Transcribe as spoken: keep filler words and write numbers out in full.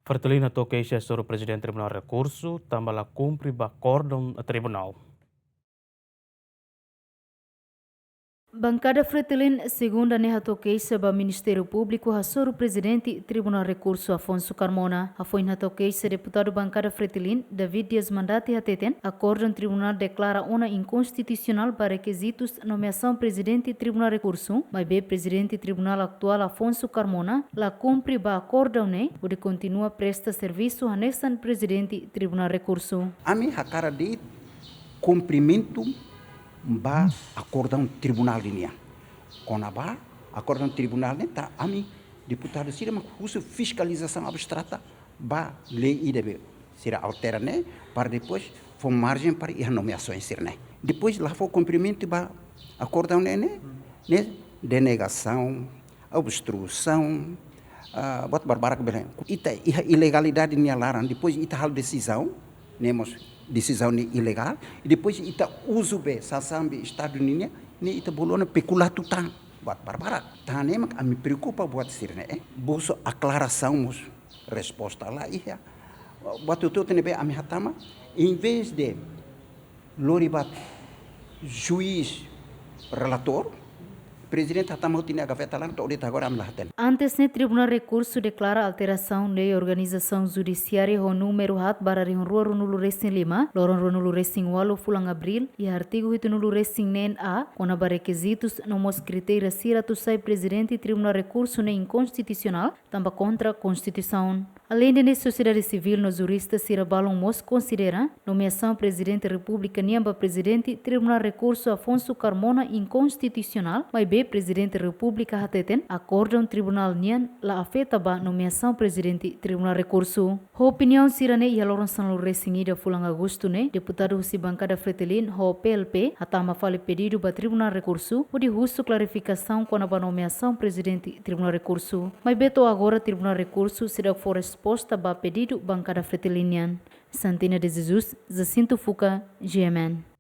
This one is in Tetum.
Fretilin hato'o keixa hasoru Prezidente Tribunál Rekursu tanba la kumpre ba akórdon tribunál. Bankada Fretilin, segunda ne'e hato'o keixa ba Ministériu Públiku hasoru Prezidente Tribunál Rekursu Afonso Carmona. Hafoin hato'o keixa, deputadu bankada Fretilin, David Dias Mandati hateten, akórdon tribunál deklara ona inkonstitusionál ba rekizitus nomeasaun Prezidente Tribunál Rekursu, maibé Prezidente Tribunál atuál Afonso Carmona la kumpre ba akórdon ne'e, hodi kontinua presta servisu hanesan Prezidente Tribunál Rekursu. Ami hakarak de'it kumprimentu ba akórdon tribunál nian. Kona-ba akórdon tribunál ne'e, ita, ami deputadu sira mak husu fiskalizasaun abstrata ba lei ida be sira altera ne'e, para depois fó marjen para iha nomeasaun sira-ne'e. Depois la fó kumprimentu ba akórdon ne'e, ne'e, ne'e denegasaun, obstrusaun, ah, buat barbarak bele. Ita iha ilegalidade nia laran, depois ita halo desizaun, ne'e mós desizaun ne'e ilegál, i depois ita uza be sasán be Estadu nian, ne'e ita bolu ona pekulatu tan, buat barbarak. Tan ne'e mak ami preokupa buat sira-ne'e, eh. Husu aklarasaun mós resposta la iha. Buat hotu-hotu ne'ebé ami hatama, em vez de lori ba juís relatór, Prezidente hatama hotu nia gaveta laran, to'o de'it agora ami la hatene. Antes ne'e, Tribunál Rekursu deklara alterasaun lei organizasaun judisiária ho númeru haat barra rihun rua ruanulu resin lima, loron ruanulu resin ualu fulan Abríl, iha artigu hitunulu resin neen A, kona-ba rekizitus no mós kritéria sira atu sai Prezidente Tribunál Rekursu ne'e inkonstitusionál, tanba kontra Konstituisaun. Aleinde ne'e, sosiedade sivíl no jurista sira balun mós konsidera nomeasaun Prezidente Repúblika nian ba Prezidente Tribunál Rekursu Afonso Carmona inkonstitusionál, maibé Prezidente Repúblika hateten akórdon tribunál nian la afeta ba nomeasaun Prezidente Tribunál Rekursu. Ho opiniaun sira-ne'e, iha loron sanulu resin ida fulan Agostu ne'e, deputadu husi bankada Fretilin ho P L P hatama fali pedidu ba Tribunál Rekursu, hodi husu klarifikasaun kona-ba nomeasaun Prezidente Tribunál Rekursu. Maibé to'o agora Tribunál Rekursu seidauk fó resposta ba pedidu bankada Fretilin nian. Santina de Jesus, Jacinto Fuca, G M N.